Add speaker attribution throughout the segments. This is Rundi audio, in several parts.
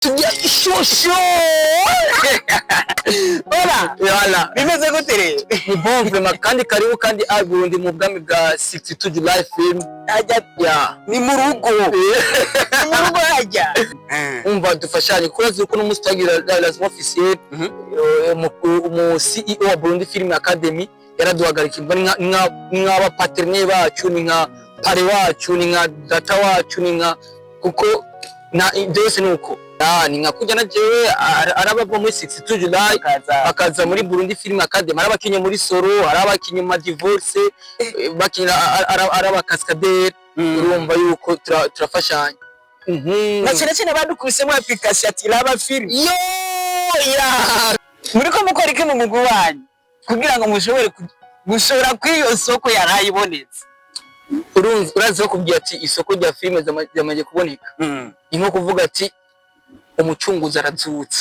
Speaker 1: Tujya ishusho.
Speaker 2: Ora.
Speaker 1: Voilà.
Speaker 2: Bimeze gute rero?
Speaker 1: Ni bon vraiment, kandi karibu kandi a Burundi mu bwami bwa 62 July film.
Speaker 2: Hajya.
Speaker 1: Ya.
Speaker 2: Ni mu rugo, ni mu rugo hajya.
Speaker 1: Umva, dufashanye kuko urazi ko n'umunsi twagira lancement officiel, umu CEO wa Burundi Film Academy yaraduhagarikiye. Ni nk'aba partenaire bacu, ni nka parrain wacu, ni nka data wacu, ni nka kuko na byose ni uko. Ah, ni nka kujya na jewe arabava muri 62 July
Speaker 2: kaza
Speaker 1: bakaza muri Burundi Film Academy, ari abakinyi muri Soro, ari abakinyi mu ma divorce, bakina ari aba cascadeur. Urumva yuko turafashanya.
Speaker 2: Na cyane cyane badukubisemo application ati raba film.
Speaker 1: Yo ya.
Speaker 2: Muriko mukora iki mu mugwi wanyu kugira ngo mushobore gushora kuri iyo soko yarayibonetse?
Speaker 1: Urumva, urazi bakubwiye ati isoko rya filime ryamaze kuboneka, ni nko kuvuga ati umucunguzi arazutse.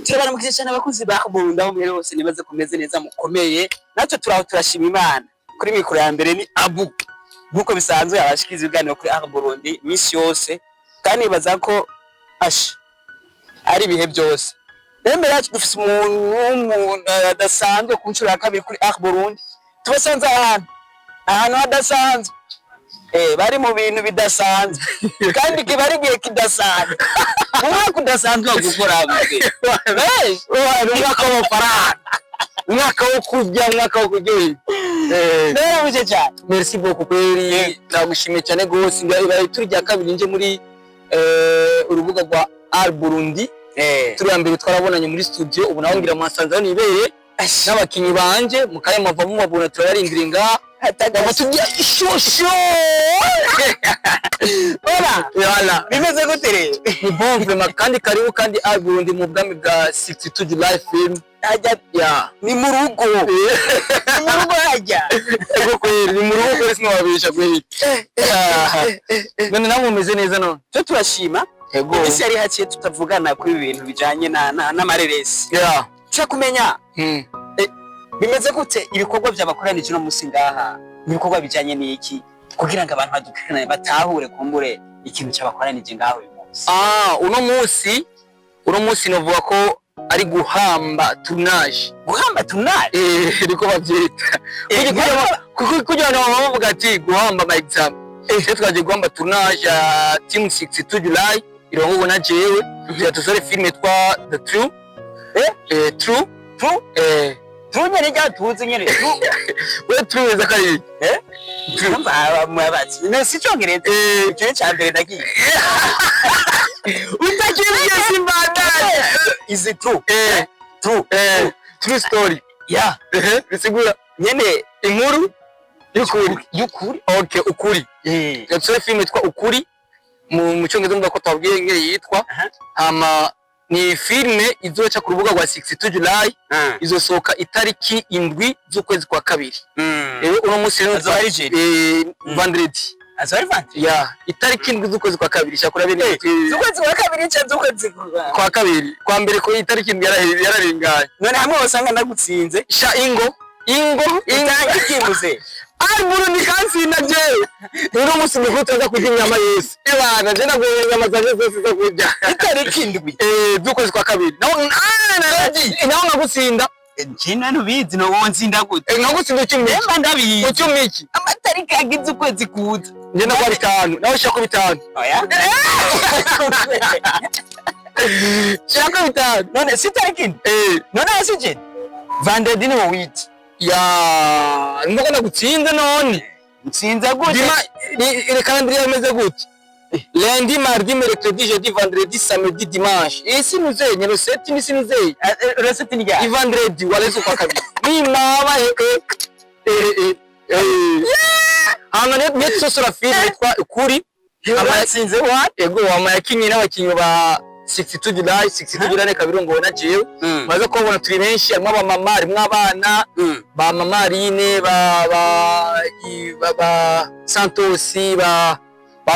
Speaker 2: Turabaramukije cyane abakunzi ba Burundi aho muri hose, nibaze kumeze neza, mukomeye. Natwe turaho, turashima Imana. Kuri mikoro ya mbere ni Abu, nk'uko bisanzwe abashikiriza ibiganiro kuri Art Burundi misi yose, kandi nibaza ko ash ari ibihe byose. Rero imbere yacu dufise umuntu w'umuntu adasanzwe. Ku nshuro ya kabiri kuri Art Burundi tubasanze ahantu hadasanzwe, bari mu bintu bidasanzwe, kandi kiba ari igihe kidasanzwe, mu mwaka udasanzwe wo gukora.
Speaker 1: Ni umwaka w'amafaranga, umwaka wo kurya, umwaka wo kuryoherwa.
Speaker 2: Ndaramutse cyane.
Speaker 1: Merci beaucoup kweri, ndagushimiye cyane gose. Ibaye turi rya kabiri nje muri urubuga rwa Art Burundi. Turi mbere twarabonanye muri studio, ubu naho ngira mwasanze hano ibereye n'abakinyi banje. Mu kanya mwava mubabona, turabarindiriye ngaha. Tujya ishusho.
Speaker 2: Ora.
Speaker 1: Voilà.
Speaker 2: Bimeze gute rero?
Speaker 1: Ni bon vraiment, kandi karibu kandi Art Burundi mu bwami bwa 62 July film.
Speaker 2: Hajya.
Speaker 1: Ya.
Speaker 2: Ni mu rugo, ni mu rugo hajya.
Speaker 1: Ego kweri, ni mu rugo kweri, sinababesha kweri. None namwe mumeze neza none?
Speaker 2: Twe turashima.
Speaker 1: Ego.
Speaker 2: Iminsi yari haciye tutavugana kuri ibi bintu bijanye n'amareresi. Nshaka kumenya bimeze gute ibikorwa by'abakoranije uno munsi ngaha, ibikorwa bijanye n'iki, kugira ngo abantu badukurikirane batahure kumbure ikintu cy'abakoranije ngaha uyu munsi.
Speaker 1: Ah, uno munsi novuga ko ari guhamba tournage.
Speaker 2: Guhamba tournage?
Speaker 1: Eh, niko bavyita. Kugira ngo bavuga ati guhamba ama examen. Eh, twaje guhamba tournage ya team 62 July irongowe na jewe, kugira dusore film yitwa The True.
Speaker 2: Eh?
Speaker 1: Eh, True.
Speaker 2: True?
Speaker 1: Eh.
Speaker 2: True nyene rya tuzi nyene true?
Speaker 1: We True za kari.
Speaker 2: Eh?
Speaker 1: True.
Speaker 2: Numva mwabatsi ne si cyongereza.
Speaker 1: Eh,
Speaker 2: icyo cya mbere nagiye.
Speaker 1: Utakiriye simbandanye.
Speaker 2: Is it true?
Speaker 1: Eh,
Speaker 2: true.
Speaker 1: Eh, true story.
Speaker 2: Ya.
Speaker 1: Eh, bisigura
Speaker 2: nyene
Speaker 1: inkuru y'ukuri.
Speaker 2: Y'ukuri.
Speaker 1: Okay, ukuri.
Speaker 2: Eh.
Speaker 1: Dusore film yitwa Ukuri mu cyongereza, mvuga ko twabwiye ingene yitwa. Hama ni filme izoca ku rubuga rwa 62 July, izosohoka itariki 7 z'ukwezi kwa kabiri. Rero uno munsi rero
Speaker 2: Azoba ari jeudi.
Speaker 1: Eh, vendredi.
Speaker 2: Azoba ari vendredi.
Speaker 1: Ya, itariki 7 z'ukwezi kwa kabiri shakura bene.
Speaker 2: Z'ukwezi kwa kabiri cyangwa z'ukwezi
Speaker 1: kwa kabiri, kwa mbere ko itariki 7 yararenganye.
Speaker 2: None hamwe wasanga ndagutsinze?
Speaker 1: Sha, ingo ingo ingo.
Speaker 2: Utanga ikibuze.
Speaker 1: Ari Burundi kansinda jewe. Uno munsi mukuru tuza kurya inyama yose. Ebana, je naguye inyama zanje zose zo kurya.
Speaker 2: Itariki 7.
Speaker 1: Eh, z'ukwezi kwa kabiri. Naho ah naragiye. Naho nkagutsinda.
Speaker 2: Njye ntubizi no wonsinda gute?
Speaker 1: Eh, nkagutsinda icumi.
Speaker 2: Emba ndabizi.
Speaker 1: Icumi iki?
Speaker 2: Amatariki agize ukwezi kuza.
Speaker 1: Njye nakuwa 5. Nawe shaka 5.
Speaker 2: Oya.
Speaker 1: Shaka 5.
Speaker 2: None si tariki 7?
Speaker 1: Eh,
Speaker 2: none hasi je vendredi ni wowe.
Speaker 1: Ya, ndiko nagutsinze none.
Speaker 2: Nsinze gute?
Speaker 1: Dima ni calendrier imeze gute? Lundi, mardi, mercredi, jeudi, vendredi, samedi, dimanche. Isi nuzeye, le sept ni sinuzeye.
Speaker 2: Le sept ni ryari?
Speaker 1: I vendredi walezo kwa kabiri. Ni mama eh eh eh eh eh. Hama niyo tuzosora film yitwa Ukuri.
Speaker 2: Uratsinze wa?
Speaker 1: Ego, wama yakinye n'abakinyi ba 62 July, 62 July kabirongowe na jewe. Maze kubabona turi benshi, harimo abamama, harimo abana, ba mama Aline, ba Santosi, ba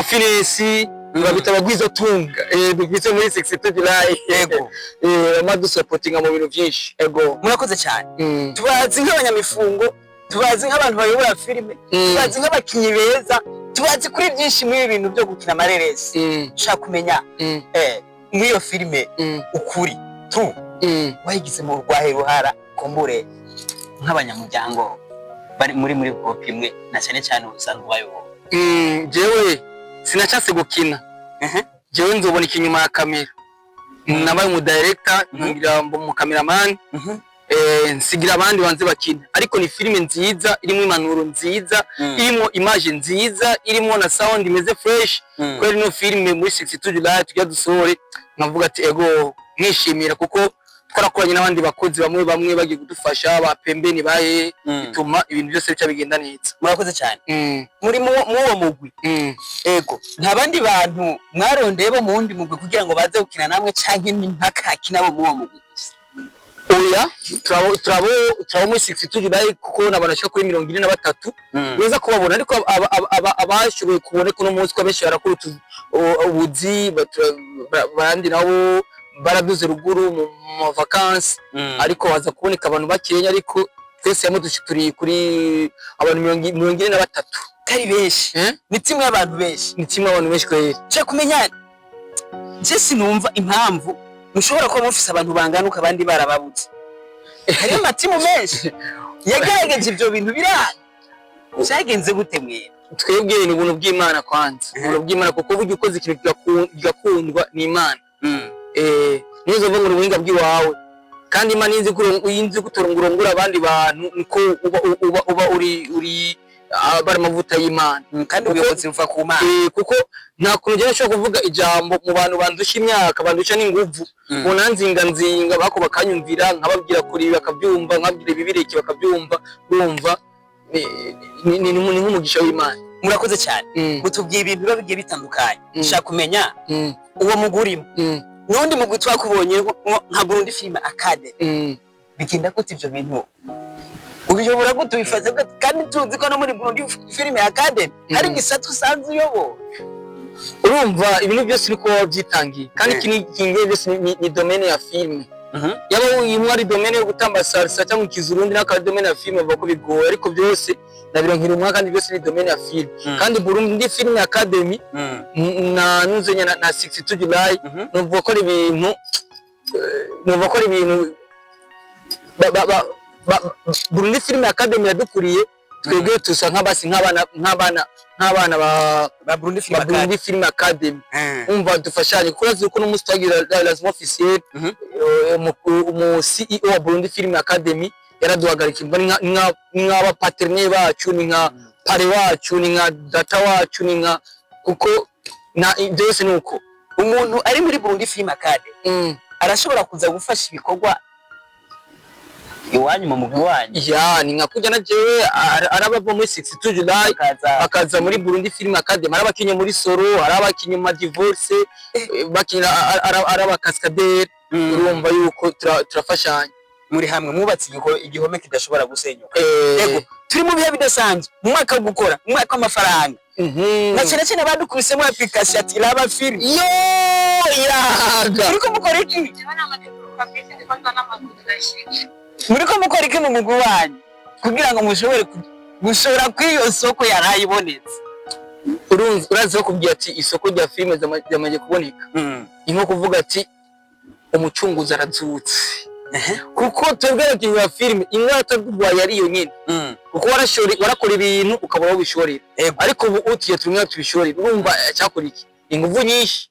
Speaker 1: Finesi, babita bagwiza tunga. Eh, dufise muri 62 July.
Speaker 2: Yego.
Speaker 1: Eh, bama dusapotinga mu bintu byinshi. Ego.
Speaker 2: Murakoze cyane. Tubazi nk'abanyamifungo. Tubazi nk'abantu bayobora filime, tubazi nk'abakinyi beza, tubazi kuri byinshi muri ibi bintu byo gukina amareresi. Ushaka kumenya muri iyo filime ukuri tu wayigize mu rwahe ruhara, kumbure nk'abanyamuryango bari muri groupe imwe, na cyane cyane usanzwe bayobora?
Speaker 1: Jewe sinashatse gukina. Jewe nzoboneka inyuma ya kamera. Nabaye umu director, ngira ngo mu cameraman, nsigira abandi banze bakina, ariko ni filime nziza irimo impanuro nziza, irimo image nziza, irimo na sound imeze fresh. Kweri no filime muri 62 July tujya dusohore, nkavuga ati ego, nkishimira kuko twarakoranye n'abandi bakozi bamwe bamwe bagiye kudufasha ba pembeni bahe, bituma ibintu byose bica bigenda neza.
Speaker 2: Murakoze cyane. Muri muwo mugwi, ego, nta bandi bantu mwarondeye bo mu wundi mugwi kugira ngo baze gukina namwe, canke ni mpaka hakina bo muwo mugwi gusa?
Speaker 1: Oya, turabo turabo turabo muri 62 July, kuko n'abantu bashika kuri 43 beza kubabona, ariko abashoboye kuboneka uno munsi, ko abenshi barakora ubuzi, abandi nabo baraduze ruguru mu ma vacances, ariko haza kuboneka abantu bakenya, ariko twese hamwe turi kuri abantu 43.
Speaker 2: Kari benshi.
Speaker 1: Eh?
Speaker 2: Ni timu y'abantu benshi.
Speaker 1: Ni kimwe, abantu benshi kweri.
Speaker 2: Nshaka kumenya, je sinumva impamvu mushobora kuba mufise abantu bangana uko abandi barababuze. Hariyo amatimu menshi yagerageje ibyo bintu biranga. Vyagenze gute mwebwe?
Speaker 1: Twebwe ni ubuntu bw'Imana kwanza, ubuntu bw'Imana, kuko burya ukoze ikintu kigakundwa n'Imana, niyo uzovuga ngo ubuhinga bw'iwawe, kandi Imana inzi ko inzi gutorongora abandi bantu, niko uba uri bari amavuta y'Imana.
Speaker 2: Kandi ubuyobozi buva ku Mana.
Speaker 1: Kuko nta kuntu njyewe nshobora kuvuga ijambo mu bantu bandusha imyaka, bandusha n'inguvu, ngo nanzinga nzinga bako bakanyumvira, nkababwira kuri bakabyumva, nkababwira ibibireke bakabyumva. Urumva ni nk'umugisha w'Imana.
Speaker 2: Murakoze cyane. Mutubwiye ibintu biba bigiye bitandukanye. Nshaka kumenya uwo mugwi urimo n'undi mugwi twakubonye nka Burundi Film Academy, bigenda gute? Ivyo bintu ubiyobora gute, ubifata gute, kandi tuzi ko no muri Burundi Film Academy hari igisata usanzwe uyobora?
Speaker 1: Urumva ibintu byose niko waba byitangiye, kandi iki ni ikintu byose ni domaine ya filime. Yaba imwe ari domaine yo gutamba salsa cyangwa ikizurundi, n'akaba ari domaine ya filime, bavuga ko bigoye, ariko byose nabironkera umwaka, kandi byose ni domaine ya filime. Kandi Burundi Film Academy na nuzenya na 62 July, numva ko ari ibintu Burundi Film Academy yadukuriye twebwe, tusa nk'abasi nk'abana ba
Speaker 2: ba Burundi Film
Speaker 1: ba Burundi Film Academy. Umva dufashanye, kuko urazi ko n'umunsi twagira lancement officiel, umu CEO wa Burundi Film Academy yaraduhagarikiye. Mbona nk'aba partenaire bacu, ni nka parrain wacu, ni nka data wacu, ni nka kuko na byose ni uko.
Speaker 2: Umuntu ari muri Burundi Film Academy arashobora kuza gufasha ibikorwa iwanyu mu mugwi wanyu?
Speaker 1: Ya, ni nka kurya na jewe arabava muri 62 July
Speaker 2: akaza
Speaker 1: akaza muri Burundi Film Academy, ari abakinye muri Soro, ari abakinye mu divorce, bakina ari aba cascadeur. Urumva yuko turafashanya.
Speaker 2: Muri hamwe mwubatse igihome kidashobora gusenyuka. Yego, turi mu bihe bidasanzwe, mu mwaka wo gukora, mu mwaka w'amafaranga, na cyane cyane badukubisemo application ati raba film.
Speaker 1: Yo yaga.
Speaker 2: Muriko mukora iki? Muriko mukora iki mu mugwi wanyu kugira ngo mushobore gushora kuri iyo soko yarayibonetse?
Speaker 1: Urumva urazi ko kubwira ati isoko rya filime ryamaze kuboneka, ni nko kuvuga ati umucunguzi arazutse, kuko twebwe abakinnyi ba filime ingwara turwaye ari iyo nyine, kuko warashora, warakora ibintu ukabura aho ubishorera, ariko ubu utuye tumwe tubishorera. Urumva cyakora iki? Inguvu nyinshi,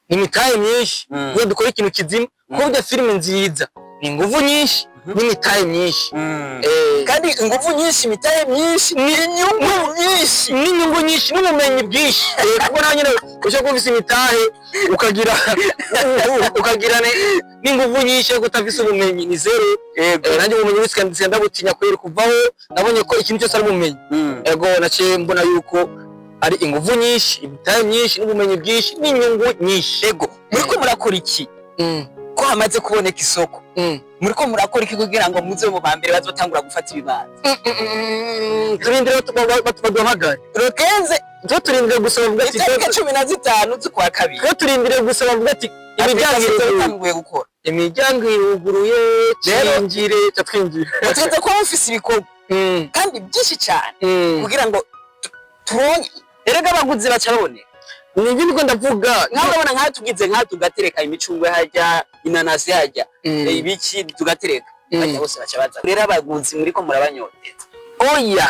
Speaker 1: n'imitahe myinshi, iyo dukora ikintu kizima, kuko burya filime nziza ni inguvu nyinshi n'imitahe myinshi.
Speaker 2: Kandi ingufu nyinshi, imitahe myinshi, ni inyungu nyinshi.
Speaker 1: N'inyungu nyinshi n'ubumenyi bwinshi. Kuko nawe nyine ushobora kuba ufise imitahe, ukagira n'inguvu nyinshi, ariko utafise ubumenyi ni zero. Nanjye ubumenyi busigaye ndabutinya kubera kuvaho nabonye ko ikintu cyose ari ubumenyi. Ego, naciye mbona yuko ari inguvu nyinshi, imitahe myinshi, n'ubumenyi bwinshi, n'inyungu nyinshi.
Speaker 2: Ego, muriko murakora iki ko hamaze kuboneka isoko? Muriko murakora iki kugira ngo muze mu ba mbere bazotangura gufata ibibanza?
Speaker 1: Turindire baduhamagare.
Speaker 2: Rokenze.
Speaker 1: Tuba turindire gusa bavuga ati
Speaker 2: Itariki 15 z'ukwa kabiri.
Speaker 1: Tuba turindire gusa bavuga ati imiryango
Speaker 2: Application
Speaker 1: iruguruye.
Speaker 2: Itanguye gukora.
Speaker 1: Imiryango iruguruye.
Speaker 2: Rero
Speaker 1: Twinjire, twinjire.
Speaker 2: Mutegetse kuba mufise ibikorwa. Kandi byinshi cyane kugira ngo turonke, erega abaguzi baca baboneka.
Speaker 1: Nibyo niko ndavuga.
Speaker 2: Nkaho urabona nkaho tugize, nkaho tugatereka imicungwe hajya, inanasi hajya, ibiki tugatereka, bajya bose baca baza. Rero abaguzi muriko murabanyoteza.
Speaker 1: Oya,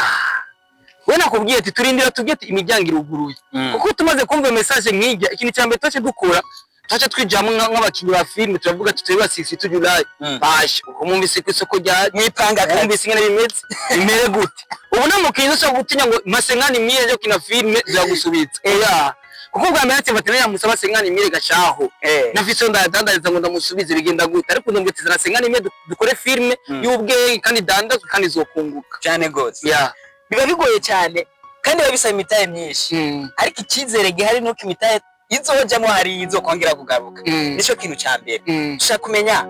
Speaker 1: we nakubwiye ati turindira, tubwiye ati imiryango iruguruye, kuko tumaze kumva message nk'ijya, ikintu cya mbere twace dukora, twace twijamwo nk'abakinnyi ba filime, turavuga tutari 62 July. Basha uko mwumvise ku isoko rya
Speaker 2: Mwipanga akazi.
Speaker 1: Mwumvise ingene bimeze, bimere gute? Ubu nta mukinnyi ushobora gutinya ngo mpa 50 000 yo kina filime, ziragusubiza. Oya, kuko bwa mbere ati batene yamusaba 50 000 gashaho, nafise ndayadandariza ngo ndamusubize, bigenda gute? Ariko ndamubwira ati zana 50 000 dukore filime y'ubwenge kandi idandazwe kandi izokunguka.
Speaker 2: Cyane gose.
Speaker 1: Ya.
Speaker 2: Biba bigoye cyane kandi biba bisaba imitahe myinshi, ariko icyizere gihari nuko imitahe izojamwo hari izokongera kugaruka. Nico kintu ca mbere dushaka kumenya,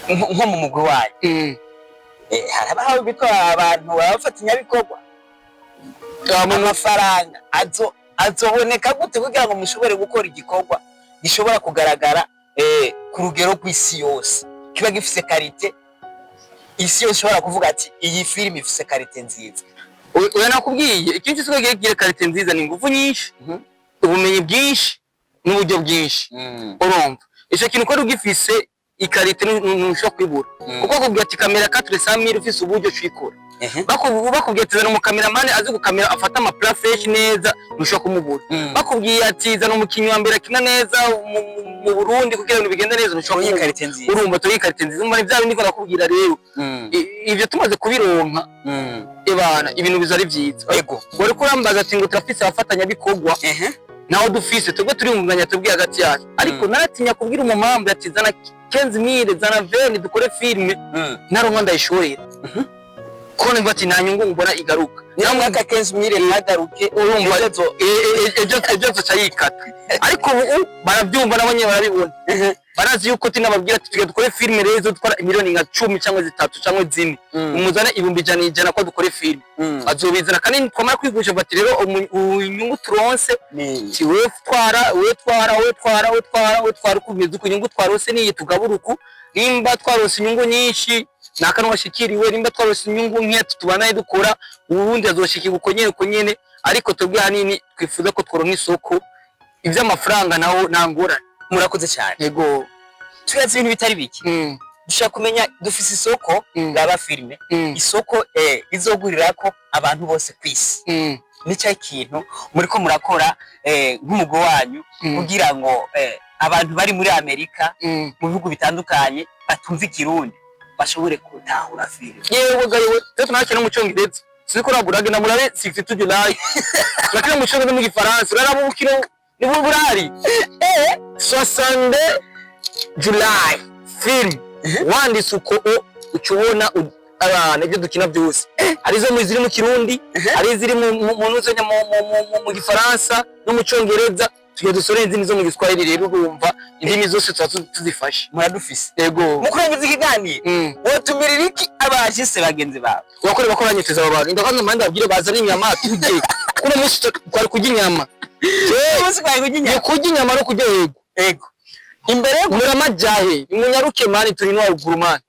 Speaker 2: nko mu mugwi wanyu, harabaho bitwa abantu abafatanyabikorwa. Amafaranga azoboneka gute kugira ngo mushobore gukora igikorwa gishobora kugaragara ku rugero rw'isi yose, kiba gifise qualité isi yose ishobora kuvuga ati iyi filime ifise qualité nziza?
Speaker 1: Oya, nakubwiye, ikintu cyose kigira qualité nziza ni ingufu nyinshi, ubumenyi bwinshi n'uburyo bwinshi. Urumva icyo kintu ko ugifise i qualité ntushobora kwibura, kuko bakubwira ati kamera 400 000, ufise uburyo ucikora. Bakubwiye ati zana umukameramani azi gukamera, afata ama plans fresh neza, ntushobora kumubura. Bakubwiye ati zana umukinnyi wa mbere akina neza mu Burundi kugira ngo bigende neza, ntushobora
Speaker 2: Turonke
Speaker 1: kumubura.
Speaker 2: Qualité nziza.
Speaker 1: Urumva turi qualité nziza. Umva, ni bya bindi nakubwira rero. Ivyo tumaze kubironka, ebana, ibintu biza ari byiza. Wari kurambaza ati ngo turafise abafatanyabikorwa? Naho dufise, twebwe turiyungunganya, tubwiye hagati yacu, ariko naratinya kubwira umumambo ati zana 15 000, zana 20, dukore filime, naronka ndayishorera, ko nimba ati nta nyungu mbona igaruka.
Speaker 2: Niyo mwaka 15 000 ntagaruke.
Speaker 1: Urumva,
Speaker 2: ejo
Speaker 1: ejo azoca yikata. Ariko ubu barabyumva, nabo nyene barabibona, barazi yuko tinababwira ati tuge dukore filime rero izotwara miliyoni nka 10 cyangwa 3 cyangwa 4, umuzane 100,000, 100 ko dukore filime, azobizana. Kandi twamara kwigurisha bati rero inyungu turonse, ti wewe twara, wewe twara, wewe twara, wewe twara, wewe twara, uko bimeze uko, inyungu twarose niyi, tugabura uku. Nimba twarose inyungu nyinshi naka washikiriwe, nimba twarose inyungu nke tubanaye dukora, ubundi azoshikirwa uko nyene, uko nyene. Ariko twebwe ahanini twifuza ko tworonka isoko, ivy'amafaranga naho nta ngorane.
Speaker 2: Murakoze cyane.
Speaker 1: Yego.
Speaker 2: Tuyazi ibintu bitari bike. Dushaka kumenya, dufise isoko raba filime, isoko izogurirako abantu bose kw'isi. Nicyo kintu muriko murakora nk'umugwi wanyu kugira ngo abantu bari muri Amerika, mu bihugu bitandukanye batumva ikirundi bashobore gutahura filime?
Speaker 1: Yewe ga yewe, rero tunakina mu cyongereza, sinzi ko uraburaga na murabe 62 July, turakina mu cyongereza, mu gifaransa, uraraba ubukino ni burari 62 July film, wanditse uko o uca ubona abantu ibyo dukina byose, hari izo ziri mu Kirundi, hari iziri mu gifaransa no mu cyongereza, tugiye dusore izindi zo mu Giswahili. Rero urumva indimi zose tuba tuzifashe.
Speaker 2: Muradufise.
Speaker 1: Yego.
Speaker 2: Mu kurangiza ikiganiro, wotumirira iki abashise bagenzi bawe?
Speaker 1: Bakore bakoranyiteza abo bantu, ndakaza mpande babwire bazane inyama turye, kuno munsi twari kurya inyama.
Speaker 2: Umunsi kwawe kurya
Speaker 1: Ni
Speaker 2: inyama.
Speaker 1: Kurya inyama no kuryoherwa.
Speaker 2: Ego, imbere yo
Speaker 1: Muramajahe, nimunyaruke man, turi no haruguru man.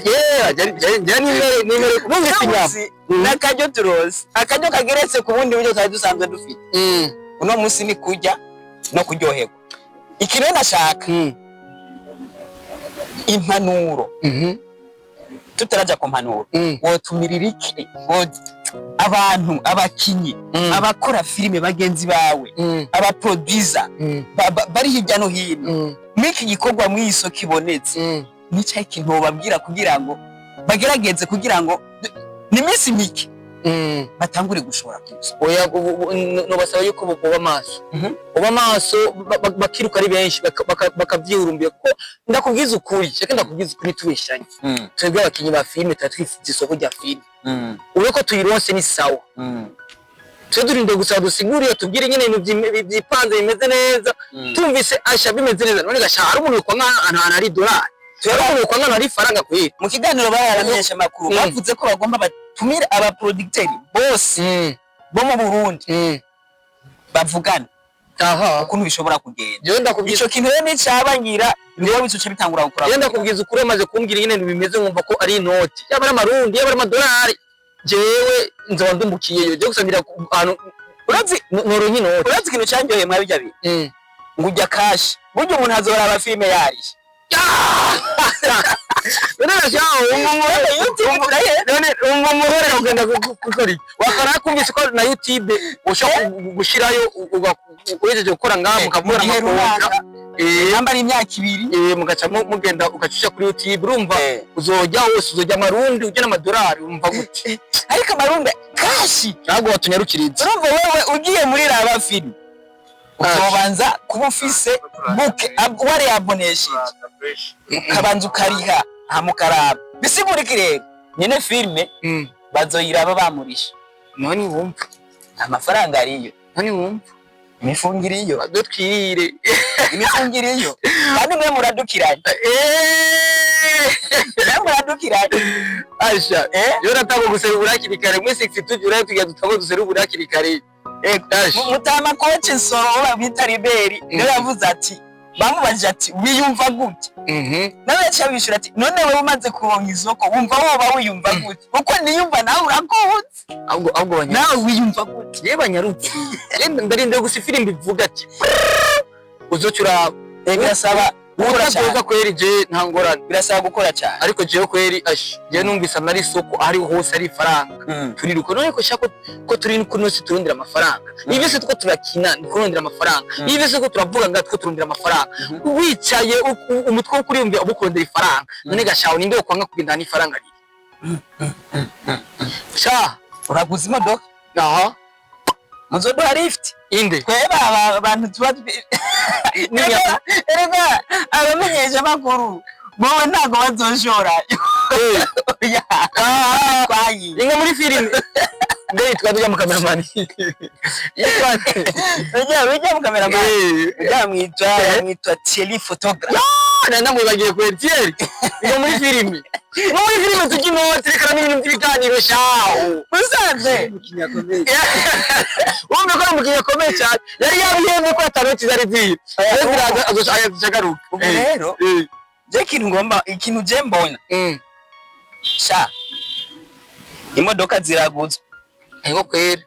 Speaker 1: Yeah, jari nimere nimere numvise inyama.
Speaker 2: Munsi n'akaryo turose, akaryo kageretse ku bundi buryo twari dusanzwe dufite. Uno munsi ni kurya no kuryoherwa. Iki rero nashaka impanuro. Tutaraja ku mpanuro, wotumirira iki abantu, abakinyi, abakora filime bagenzi bawe, abaproducer bari hirya no hino muri iki gikorwa, muri iyi soko ibonetse? Nicyo ikintu wobabwira kugira ngo bagerageze, kugira ngo ni iminsi mike batangure gushobora kuza?
Speaker 1: Oya, nobasaba yuko boba maso, boba maso, bakiruka ari benshi, bakavyihurumbira, kuko ndakubwiza ukuri, reka ndakubwiza ukuri tubeshanye, twebwe abakinyi ba filime tuba twifuza isoko rya filime. Ube ko tuyironse ni sawa. Twe turinde gusa dusigurire, tubwire nyine ibintu vyipanze bimeze neza. Tumvise asha bimeze neza, none gasha hari umuntu yokwanga ahantu hari dolari, hari umuntu yokwanga ahantu hari ifaranga kweri?
Speaker 2: Mu kiganiro bahaye abamenyesha makuru, bavuze ko bagomba batumire abaproducteurs bose bo mu Burundi bavugana.
Speaker 1: Aha.
Speaker 2: Ukuntu bishobora kugenda.
Speaker 1: Jewe ndakubwiza.
Speaker 2: Ico kintu rero nicabangira, ibikorwa bizoca bitangura gukora.
Speaker 1: Jewe ndakubwiza ukuri, amaze kumbwira ingene bimeze, nkumva ko ari inoti, yaba ari amarundi, yaba ari amadolari, jewe nzoba ndumbukiyeyo. Jewe gusa ngira ahantu
Speaker 2: Urazi
Speaker 1: noronka inoti.
Speaker 2: Urazi ikintu cyanyoheye mwa bijya bintu? Ngo ujya cash, burya umuntu azoraba filime yarishe.
Speaker 1: None gashaho none umuhorera ugenda gukora iki? Wakora kumvise ko na YouTube ushobora gushirayo, uhejeje gukora ngaha mukavura
Speaker 2: Mu gihe
Speaker 1: amakontra.
Speaker 2: runaka. Namba ari imyaka 2.
Speaker 1: Mugaca mugenda ugacisha kuri YouTube, urumva uzojya hose, uzojya amarundi, ujya n'amadolari, urumva gute?
Speaker 2: Ariko amarundi cash.
Speaker 1: Ntabwo watunyarukiriza.
Speaker 2: Urumva wewe ugiye muri raba filime, uzobanza kuba ufise buke wari abonesheje, ukabanza ukariha hama ukaraba. Bisigura iki rero? Nyene filime bazoyiraba bamurisha.
Speaker 1: None wumva.
Speaker 2: Amafaranga ariyo.
Speaker 1: None wumva.
Speaker 2: Imifungiro iyo.
Speaker 1: Badutwirire.
Speaker 2: Imifungiro iyo, kandi mwe muradukiranye. Mwe muradukiranye.
Speaker 1: Asha.
Speaker 2: Eh?
Speaker 1: Yo nataka guserura hakiri kare muri 62 July, tugira dutangwe duserura hakiri kare. Asha.
Speaker 2: Mutama coach Nsoro bamwita Riberi niwe yavuze ati, bamubajije ati: "Wiyumva gute?" Nawe yaciye abishura ati: "None wewe umaze kuronka isoko, wumva woba wiyumva gute? Kuko niyumva nawe uragohotse."
Speaker 1: Ahubwo abanya
Speaker 2: Nawe wiyumva gute?
Speaker 1: Ye banyarutse. Ye ndarinda gusa ifirimbi ivuga ati uzoca uraba.
Speaker 2: Birasaba gukora cyane.
Speaker 1: Utadoza kweri, je nta ngorane.
Speaker 2: Birasaba gukora cyane.
Speaker 1: Ariko jewe kweri ash, jewe numvise amara isoko aho hose ari ifaranga, turiruka. None ko shaka ko turi kuno si turondera amafaranga? Ibi byose two turakina ni kurondera amafaranga. Ibi byose ko turavuga nga two turondera amafaranga. Wicaye umutwe wo kuriyumvira uba ukurondera ifaranga. None gashaho ninde wokwanga kugendana n'ifaranga riri sha?
Speaker 2: Uraguza imodoka.
Speaker 1: Aha.
Speaker 2: Muzoduha lift.
Speaker 1: Inde?
Speaker 2: Twebwe abantu tuba erega abamenyesha amakuru bowe ntabwo bazoshora. Oya. Twagiye.
Speaker 1: Inga muri filime mbe yitwa tujya mu kameramani, yitwa
Speaker 2: Ujya mu kameramani, ujya mwitwa Thierry photographe.
Speaker 1: Ndamwibagiye kweri Thierry. Inga muri filime, no muri filime tujya inoti, reka n'ibintu by'ibiganiro shaho.
Speaker 2: Musanze.
Speaker 1: Wumve ko ari umukinnyi akomeye cyane, yari yabihembwe ko atanoti zari ziye. Rero ziraza, azoca agaruka.
Speaker 2: Ubu rero je ikintu ngomba, ikintu je mbona, sha, imodoka ziraguzwe.
Speaker 1: Ego kweri.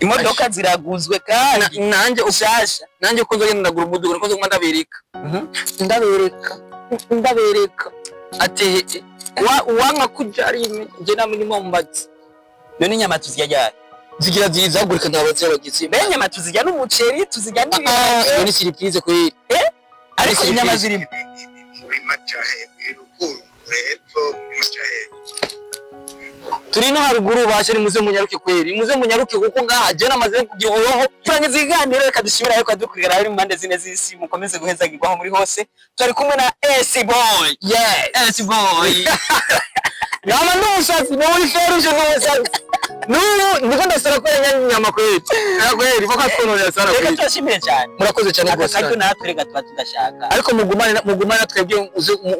Speaker 2: Imodoka ziraguzwe kandi
Speaker 1: Nanjye
Speaker 2: ushasha.
Speaker 1: Nanjye uko nzogenda ndagura umuduga, niko nzoguma ndabereka, ndabereka, ndabereka ati wanka kuja ari nje namwe nimwambaze.
Speaker 2: None inyama tuzirya ryari?
Speaker 1: Zigira zizagurika, ndabaze abagizi.
Speaker 2: Mbe inyama tuzirya n'umuceri, tuzirya
Speaker 1: Iyo
Speaker 2: n'ibiharage?
Speaker 1: ni surprise kweri.
Speaker 2: Ariko
Speaker 1: ni
Speaker 2: inyama
Speaker 1: surprise.
Speaker 2: zirimo.
Speaker 3: Muri Macahe, ruguru hepfo muri Macahe.
Speaker 1: Turi no haruguru bashe, ni muze munyaruke kweri, muze munyaruke kuko ngaha je namaze kugira uroho.
Speaker 2: Turangiza ikiganiro, reka dushimire ariko dukurikirana bari mu mpande zine z'isi. Mukomeze guhezagirwaho muri hose. Turi kumwe na AC Boy.
Speaker 1: Yes.
Speaker 2: AC Boy.
Speaker 1: Nama n'umusatsi ni muri feruje n'umusatsi n'ubu ndiko ndasara ko nyama kweri. Kweri baka twononera sana
Speaker 2: Reka
Speaker 1: kweri.
Speaker 2: turashimire cyane.
Speaker 1: Murakoze cyane
Speaker 2: Aka
Speaker 1: rwose.
Speaker 2: karyo natwe reka tuba tudashaka.
Speaker 1: Ariko mugumane twebwe,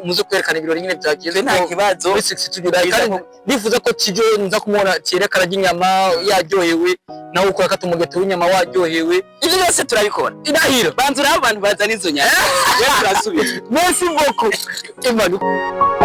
Speaker 1: muze kwerekana ibirori nyine byagize.
Speaker 2: Twe nta kibazo.
Speaker 1: Muri 62 July, kandi nifuza ko Kijo nza kumubona cyerekana ry'inyama yaryohewe, nawe ukora kata umugeto w'inyama waryohewe.
Speaker 2: Ibyo byose turabikora.
Speaker 1: Indahiro.
Speaker 2: Banza uraho abantu bazana izo nyama, rero turasubira.
Speaker 1: Merci beaucoup. Emmanuel.